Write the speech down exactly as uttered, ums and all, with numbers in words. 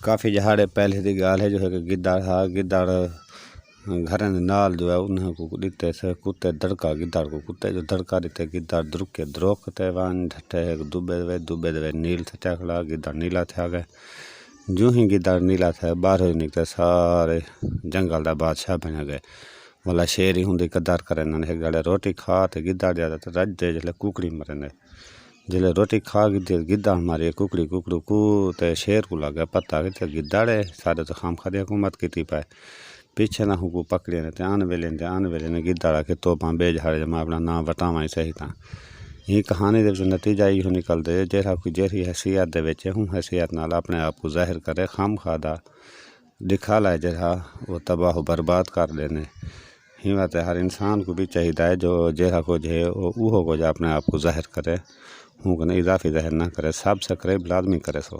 کافی ڄہاڑے پہلے دی ڳالھ ہے جو ہک گدڑ ہا۔ گدڑ گھراں دے نال جو ہے انہاں کوں ݙتے سے کتے دڑکا، گدڑ کوں کتے جو دڑکا ݙتے، گدڑ درکے دروک تے ونڄ ڈھٹے ہک دٻے دے وچ، دٻے دے وچ نیل سٹیا کھڑا، گدڑ نیلا تھیا ڳئے۔ جوں ہی گدڑ نیلا تھیا، ٻاہروں ہی نکتے سارے جنگل دا بادشاہ بݨ ڳئے۔ ولا شیر ہی ہوندی قدر کریندن۔ ہک ڳالھ ہے، روٹی کھا تے گدڑ جاتا تے رڄ تے جلے ککڑی مریندے۔ جلے روٹی کھا گھدی، گدڑ ماری ککڑی، ککڑو کوں تے شیر کوں لڳ ڳیا پتہ کہ تے گدڑ ہے، ساݙے تے خامخواہ دی حکومت کیتی پئے۔ پچھے نہ ہوں کوں پکڑے نے تے آن ویلے نے، تے آن ویلے نے گدڑ آکھے، "توبہ، ٻئے جھاڑے میں اپݨا ناں وٹاواں ہی صحیح تاں۔" ایں کہانی دے وچوں نتیجہ ایہو نکلدے، جیڑھا کوئی جیڑھی حیثیت دے وچ ہے، ہوں حیثیت نال اپݨے آپ کوں ظاہر کرے، خامخواہ دا ݙکھالا ہے جیڑھا، او تباہ و برباد کر ݙیندے۔ ہیویں تے ہر انسان کوں وی چاہیدا ہے جو جیڑھا کجھ ہے، او اوہو کجھ اپݨے آپ کوں ظاہر کرے، ہوں کنے اضافی ظاہر نہ کرے۔ سبسکرائب لازمی کریسو۔